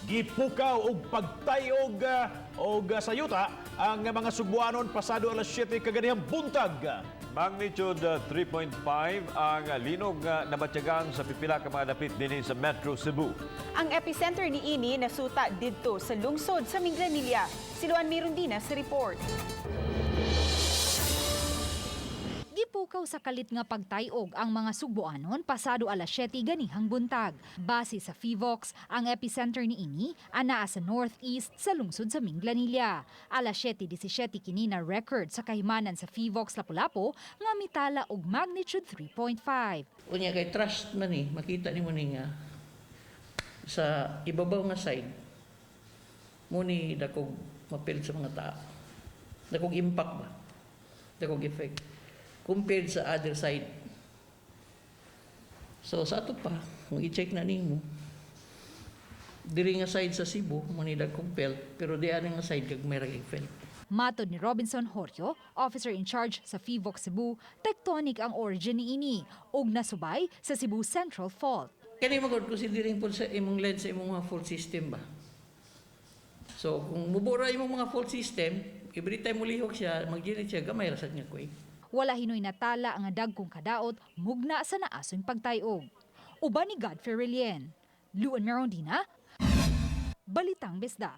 Gipukaw og pagtayog og sa yuta ang mga Sugbuanon pasado alas 7 kaganihang buntag. Magnitude 3.5 ang linog nga nabatyagan sa pipila ka mga dapit dinhi sa Metro Cebu. Ang epicenter ni ini nasuta didto sa lungsod sa Minglanilla. Si Luan Mirundina sa report. Gipukaw sa kalit nga pagtayog ang mga Sugbuanon pasado alas 7 ganihang buntag. Base sa Phivolcs, ang epicenter ni ini anaa sa northeast sa lungsod sa Minglanilla. Alas 7:17 kini na record sa kahimanan sa Phivolcs Lapu-Lapu nga mitala og magnitude 3.5. Unya kay thrust man eh, makita nimo ni nga sa ibabaw nga side mo ni dakog mapil sa mga tao. Dakog impact ba? Dakog effect compared sa other side. So sa ato pa, kung i-check na nimo, diri nga side sa Cebu mo ni dagkong felt, pero di ani nga side kag may ra felt. Matod ni Robinson Horio, officer in charge sa Phivolcs Cebu, tectonic ang origin ni ini ug nasubay sa Cebu Central Fault. Kani magod considering po sa imong lens sa imong mga fault system ba. So kung mubura imong mga fault system, every time mulihok siya, mag-generate siya gamay ra sad nga quake. Wala hinoy natala ang dagkong kadaot mugna sa naason pagtayog. Uban ni Godfrey Relien. Luan Merondina, Balitang Bisda.